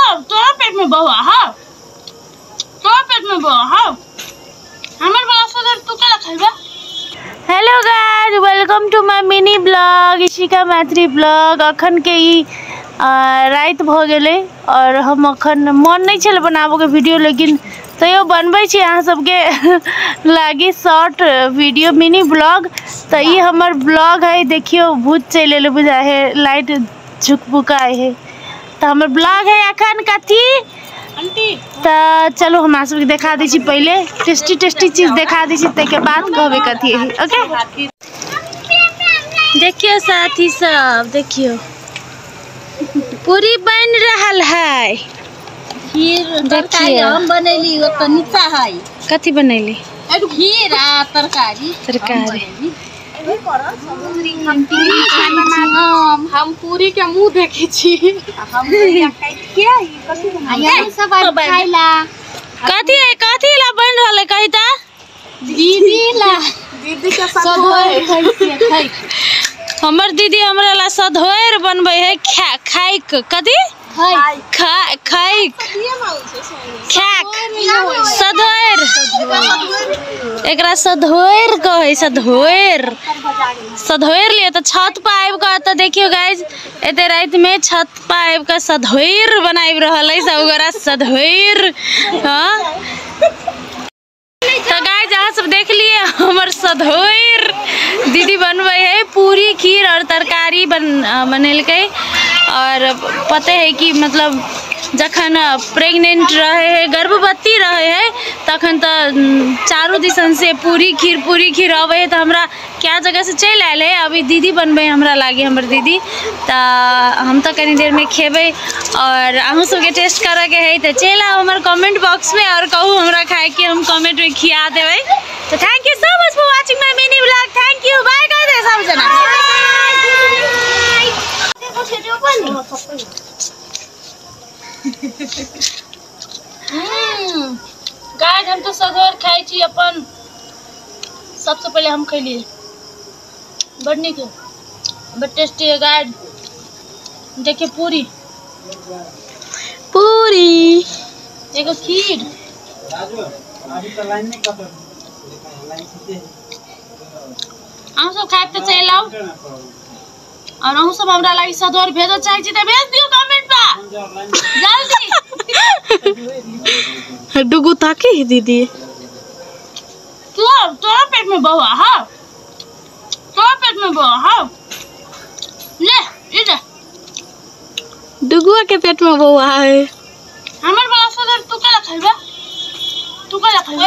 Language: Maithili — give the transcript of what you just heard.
तोरा पेट में बौआ हौ, तोरा पेट में बौआ हौ, हमर वाला सदर तू केला खइबा। Hello guys, welcome to my mini blog Ishika Maithili blog. अखन के ई राति भ गेलै और हम अखन मन नहीं छल बनाबऽ के वीडियो, लेकिन तैयो बनबै छी अहाँ सबके लागी शॉर्ट वीडियो मिनी ब्लॉग। तो ई हमर ब्लॉग है, देखियो भूत चलि एलै बुझा है, लाइट झुकबुकाय है। तो हमर ब्लॉग है अखन कथी तो चलो हमरा सबके देखा दै छी, पहले टेस्टी टेस्टी चीज देखा दै छी, ताहिके बाद कहबै कथी है। ओके देखियो साथी सब, देखियो पूरी बन रहल है। खीर तरकारी हम बनैली, ओतऽ नीचा है। कथी बनैली? खीर आ तरकारी। तरकारी हम पूरी के मुंह देखे छी। कथी है, कथी ला बन रहल है कही ता? दीदी ला, दीदी के सधोएर। हमर दीदी हमरा ला सधोएर बनबै है, खाइ के कथी खाइ सधोएर, एकरा सधोएर कहै, सधोएर सधोएर लिए। तो छत पर आबि कऽ तऽ देखियो गाइज, एते राति में छत पर आबि कऽ सधोएर बनाबि रहल है सब गोरा सधोएर। हाँ तो गाइज अहाँ सब देख लिए हमर सधोएर दीदी बनबै है, पूरी खीर और तरकारी बनेलकै। और पते है कि मतलब जखन प्रेग्नेंट रहे है, गर्भवती रहे है, तखन तो चारू दिसन से पूरी खीर अबै है। तो हमरा क्या जगह से चलि आयल है, अभी दीदी बनबै हमरा लागे हमर दीदी, तो हम तो कनी देर में खेबै। और अहूँ सबके टेस्ट करऽके है तो चलि आउ हमर कमेंट बॉक्स में और कहू हमरा खाइके, हम कमेंट में खिया देबै। तो thank you so much for watching my mini blog. Thank you, bye कह दे सब जना। गाइस हम तो सधोर खाइ छी अपन, सबसे पहले हम खैलिए, बड़ नीक है, बड़ टेस्टी है गाइस। देखिए पूरी पूरी एगो खीर। अहाँ सब खाइब तो चलि आउ, और अहूँ सब हमरा लागी सधोर भेजऽ चाहै छी तऽ भेज दियौ कमेंट पर जल्दी। डुगू ताके है दीदी। तोरा पेट में बौआ हौ, तोरा पेट में बौआ हौ, ले इधर डुगुआ के पेट में बौआ है। हमर वाला सधोर तू केला खइबा, तू केला खइबा?